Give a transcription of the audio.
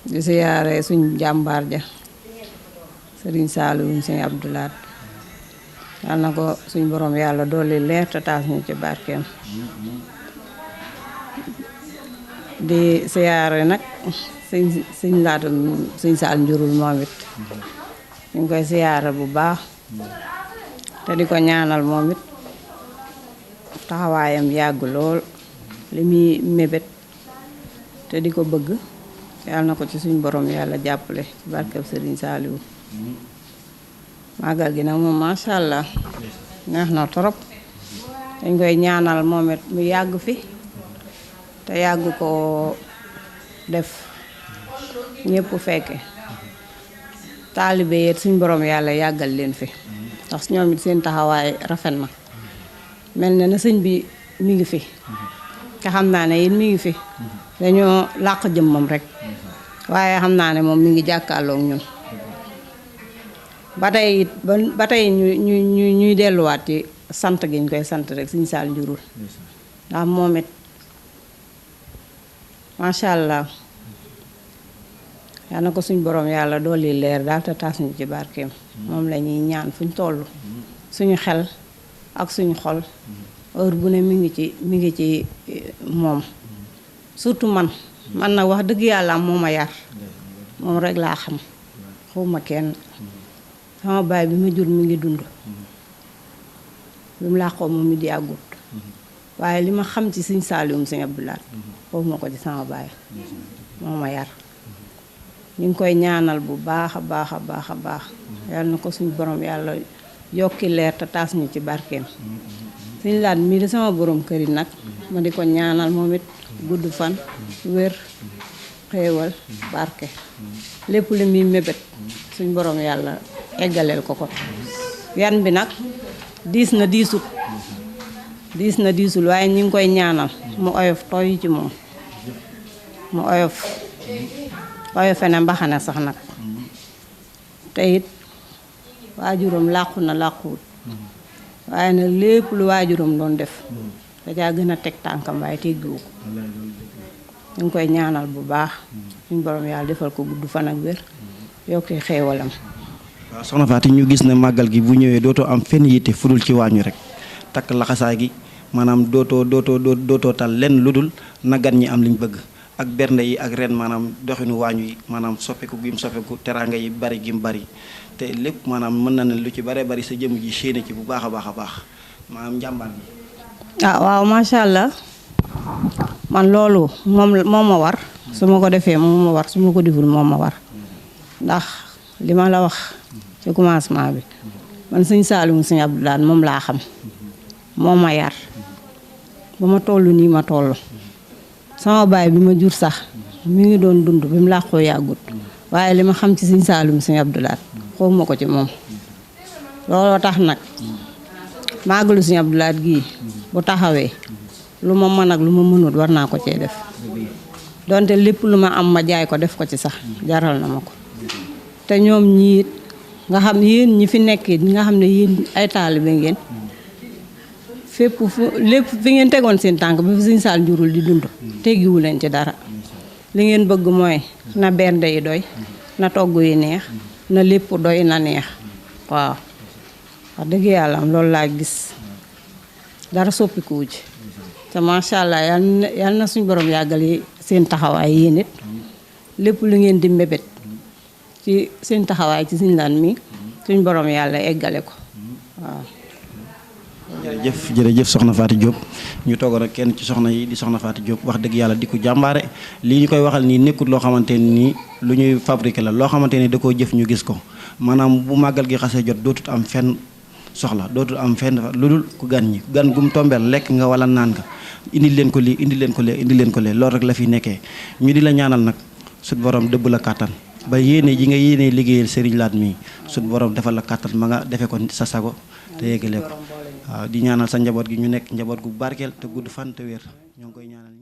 di siyaare suñ jàmbaar ja Serigne Saliou Serigne Abdou Lahad yal na ko suñ borom yàlla dolli leer te taas ñu ci barkeem di siyaare nag sëñ laatum sëñ Saal njurul moom it ñu ngi koy siyaare bu baax te di ko ñaanal moom it taxawaayam yàgg lool li muy mébét te di ko bëgg yàlla na ko ci suñ borom yàlla jàppale ci barkeb Serigne Saliou màggal gi nag moom macha allah neex na trop dañ koy ñaanal moom it mu yàgg fi te yàgg ko def ñëpp fekke taalibe yet suñ borom yàlla yàggal leen fi ndax ñoom it seen taxawaay rafet na mel na sëñ bi mi ngi fi te xam naa ne yéen mi ngi fi dañoo làq jëmmam rek waaye xam naa ne moom mi ngi jàkkaarloog ñun ba tey ñuy delluwaat ci sant gi ñu koy sant rek Serigne Sall njurul ndax moom it macha allah yal na ko suñ borom yàlla dolli leer daal te taas ñu ci barkeem moom la ñuy ñaan fuñ toll suñu xel ak suñu xol heure bu ne mi ngi ci moom surtout man nag wax dëgg yàlla moo ma yar moom rek laa xam xawma kenn sama baay bi ma jur mi ngi dund bi mu làqoo moom mi di àggut waaye li ma xam ci Serigne Saliou Serigne Abdou Lahad xawma ko ci sama baay moo ma yar ñu ngi koy ñaanal bu baax a baax a baax a baax yal na ko suñu borom yàlla yokki leer te taas ñu ci barkeem Serigne Lahad mii de sama borom kër yi nag ma di ko ñaanal moom it gudd fan wér xéewal barke lépp lu muy mébét suñ borom yàlla eggaleel ko yan bi nag diis na diisul waaye ñi ngi koy ñaanal mu oyof tooy ci moom mu oyofe ne mbaxane sax nag te it waajuram làqu na làquwut waaye nag lépp lu waajuram doon def dajaa gën a teg tànkam waaye teggiwu ko ñu ngi koy ñaanal bu baax suñ borom yàlla defal ko gudd fan ak wér yokki xéewalam. waaw soxna Faty ñu gis ne màggal gi bu ñëwee dootoo am fenn yitte fudul ci waañu rek takk laxasaay gi maanaam dootoo tal lenn lu dul na gan ñi am liñ bëgg ak bernde yi ak ren maanaam doxinu waañu yi maanaam soppeeku gi mu soppeeku teraanga yi bari gi mu bari te lépp maanaam mën na ne lu ci bare bari sa jëm ji séene ci bu baax a baax a baax maanaam njàmbaar gi. waaw macha allah man loolu moom ma war su ma ko defee moom ma war su ma ko deful moom ma war ndax li ma la wax ci commencement bi man Serigne Saliou Serigne Abdou Lahad moom laa xam moo ma yar ba ma toll nii ma toll sama baay bi ma jur sax mi ngi doon dund bi mu làqoo yàggut waaye li ma xam ci Serigne Saliou Serigne Abdou Lahad xawma ko ci moom looloo tax nag màggalu Serigne Abdou Lahad gii bu taxawee lu ma mën ak lu ma mënut war naa ko cee def donte lépp lu ma am ma jaay ko def ko ci sax jaral na ma ko te ñoom ñii nga xam yéen ñi fi nekk nga xam ne yéen ay taalibe ngeen fépp lépp fi ngeen tegoon seen tànk ba fi Serigne Sall njurul di dund teggiwu leen ci dara li ngeen bëgg mooy na bernde yi doy na togg yi neex na lépp doy na neex waaw wax dëgg yàlla am loolu laa gis dara soppikuwu ci te macha allah yal na suñu borom yàggal seen taxawaay yéen it lépp lu ngeen di mbébét ci seen taxawaay ci Serigne Lahad mi suñu borom yàlla eggale ko waaw. jërëjëf soxna Faty Diop ñu toogoon ak kenn ci soxna yi di soxna Faty Diop wax dëgg yàlla di ko jàmbaare lii ñu koy waxal nii nekkut loo xamante nii lu ñuy fabriqué la loo xamante ni da koo jëf ñu gis ko maanaam bu màggal gi xasee jot dootut am fenn soxla dootul am fenn lu dul ku gan ñi gan gum tombeel lekk nga wala naan nga indi leen ko lii indi leen ko lee indi leen ko lee loolu rek la fi nekkee ñu di la ñaanal nag sut borom dëbb la kàttan ba yéene ji nga yéene liggéeyal Serigne Lahad mii sut borom defal la kàttan ma nga defe ko sa sago te yéegale ko waaw di ñaanal sa njaboot gi ñu nekk njaboot gu barkeel te gudd fan te wér ñoo ngi koy ñaanal